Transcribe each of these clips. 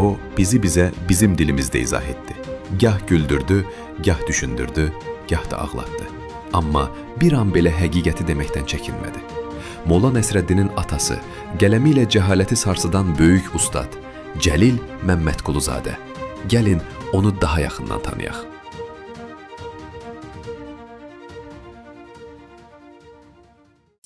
O bizi bizə bizim dilimizdə izah etdi. Gah güldürdü, gah düşündürdü, gah da ağlatdı. Amma bir an belə həqiqəti deməkdən çəkinmədi. Molla Nəsrəddinin atası, qələmi ilə cəhaləti sarsıdan böyük ustad Cəlil Məmmədquluzadə. Gəlin onu daha yaxından tanıyaq.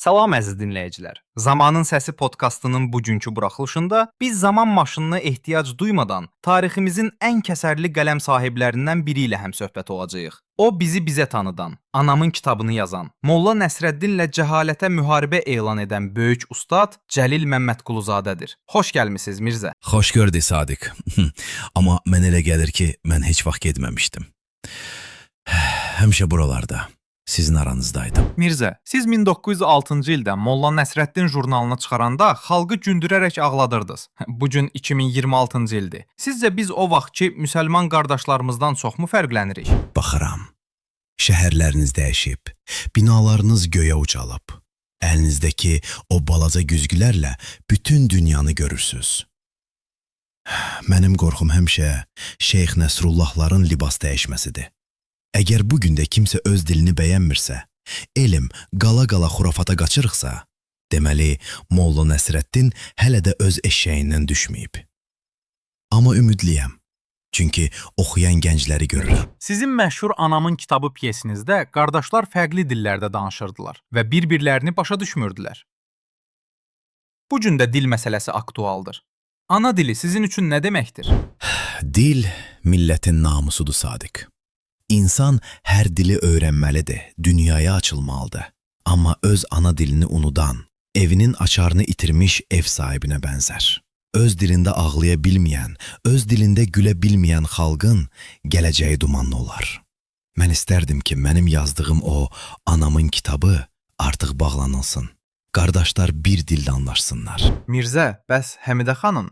Salam əziz dinləyicilər. Zamanın Səsi podkastının bugünkü buraxılışında biz zaman maşınına ehtiyac duymadan tariximizin ən kəsərli qələm sahiblərindən biri ilə həmsöhbət olacağıq. O bizi bizə tanıdan, anamın kitabını yazan, Molla Nəsrəddinlə cəhalətə müharibə elan edən böyük ustad Cəlil Məmmədquluzadədir. Xoş gəlmisiniz Mirzə. Xoş gördük Sadiq. Amma mənə elə gəlir ki, mən heç vaxt getməmişdim. Həmişə buralarda, sizin aranızdaydım. Mirzə, siz 1906-cı ildə Molla Nəsrəddin jurnalını çıxaranda xalqı güldürərək ağladırdınız. Bu gün 2026-cı ildir. Sizcə biz o vaxtki müsəlman qardaşlarımızdan çoxmu fərqlənirik? Baxıram. Şəhərləriniz dəyişib, binalarınız göyə ucalıb. Əlinizdəki o balaca güzgülərlə bütün dünyanı görürsüz. Mənim qorxum həmişə Şeyx Nəsrullahların libas dəyişməsidir. Əgər bu gün də kimsə öz dilini bəyənmirsə, elm qala-qala xurafata qaçırıqsa, deməli Molla Nəsrəddin hələ də öz eşşəyindən düşməyib. Amma ümidliyəm. Çünki oxuyan gəncləri görürəm. Sizin məşhur Anamın kitabı pyesinizdə qardaşlar fərqli dillərdə danışırdılar və bir-birlərini başa düşmürdülər. Bu gün də dil məsələsi aktualdır. Ana dili sizin üçün nə deməkdir? Dil millətin namusudur Sadiq. İnsan hər dili öyrənməlidir, dünyaya açılmalıdır. Amma öz ana dilini unudan, evinin açarını itirmiş ev sahibinə bənzər. Öz dilində ağlaya bilməyən, öz dilində gülə bilməyən xalqın gələcəyi dumanlı olar. Mən istərdim ki, mənim yazdığım o anamın kitabı artıq bağlanılsın. Qardaşlar bir dildə anlaşsınlar. Mirzə, bəs Həmidə xanım?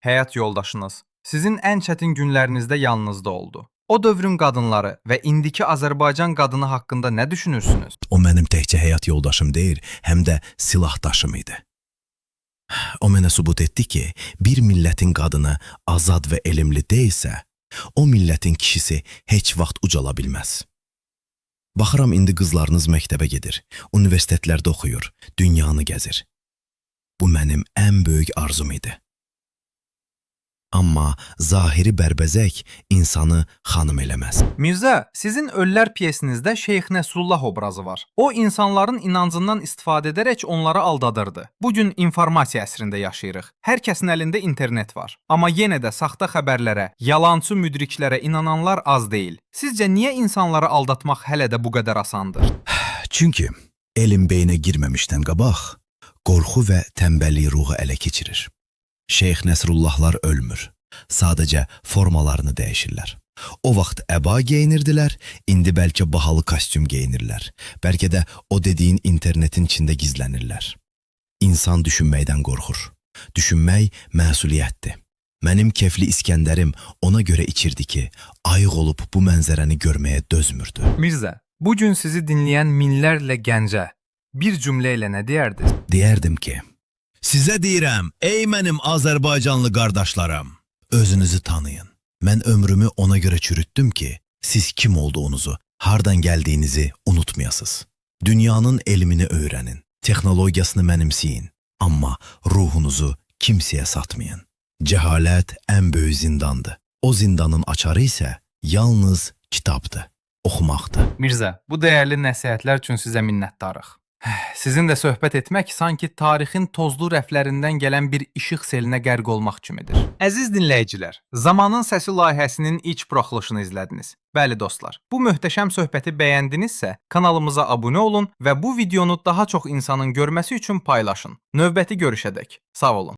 Həyat yoldaşınız sizin ən çətin günlərinizdə yanınızda oldu. O dövrün qadınları və indiki Azərbaycan qadını haqqında nə düşünürsünüz? O mənim təkcə həyat yoldaşım deyil, həm də silahdaşım idi. O mənə sübut etdi ki, bir millətin qadını azad və elmli deyilsə, o millətin kişisi heç vaxt ucala bilməz. Baxıram indi qızlarınız məktəbə gedir, universitetlərdə oxuyur, dünyanı gəzir. Bu mənim ən böyük arzum idi. Amma zahiri bərbəzək insanı xanım eləməz. Mirzə, sizin Ölülər pyesinizdə Şeyx Nəsrullah obrazı var. O insanların inancından istifadə edərək onları aldadırdı. Bu gün informasiya əsrində yaşayırıq. Hər kəsin əlində internet var. Amma yenə də saxta xəbərlərə, yalançı müdriklərə inananlar az deyil. Sizcə niyə insanları aldatmaq hələ də bu qədər asandır? Çünki elm beynə girməmişdən qabaq, qorxu və tənbəllik ruhu ələ keçirir. Şeyx Nəsrullahlar ölmür. Sadəcə formalarını dəyişirlər. O vaxt əba geyinirdilər, indi bəlkə bahalı kostyum geyinirlər. Bəlkə də o dediyin internetin içində gizlənirlər. İnsan düşünməkdən qorxur. Düşünmək məsuliyyətdir. Mənim kefli İskəndərim ona görə içirdi ki, ayıq olub bu mənzərəni görməyə dözmürdü. Mirzə, bu gün sizi dinləyən minlərlə gəncə bir cümlə ilə nə deyərdiniz? Deyərdim ki, Sizə deyirəm, ey mənim Azərbaycanlı qardaşlarım, özünüzü tanıyın. Mən ömrümü ona görə çürütdüm ki, siz kim olduğunuzu, hardan gəldiyinizi unutmayasınız. Dünyanın elmini öyrənin, texnologiyasını mənimsəyin, amma ruhunuzu kimsəyə satmayın. Cəhalət ən böyük zindandır. O zindanın açarı isə yalnız kitabdır, oxumaqdır. Mirzə, bu dəyərli nəsihətlər üçün sizə minnətdarıq. Sizinlə söhbət etmək sanki tarixin tozlu rəflərindən gələn bir işıq selinə qərq olmaq kimidir. Əziz dinləyicilər, Zamanın Səsi layihəsinin ilk buraxılışını izlədiniz. Bəli dostlar, bu möhtəşəm söhbəti bəyəndinizsə, kanalımıza abunə olun və bu videonu daha çox insanın görməsi üçün paylaşın. Növbəti görüşədək. Sağ olun.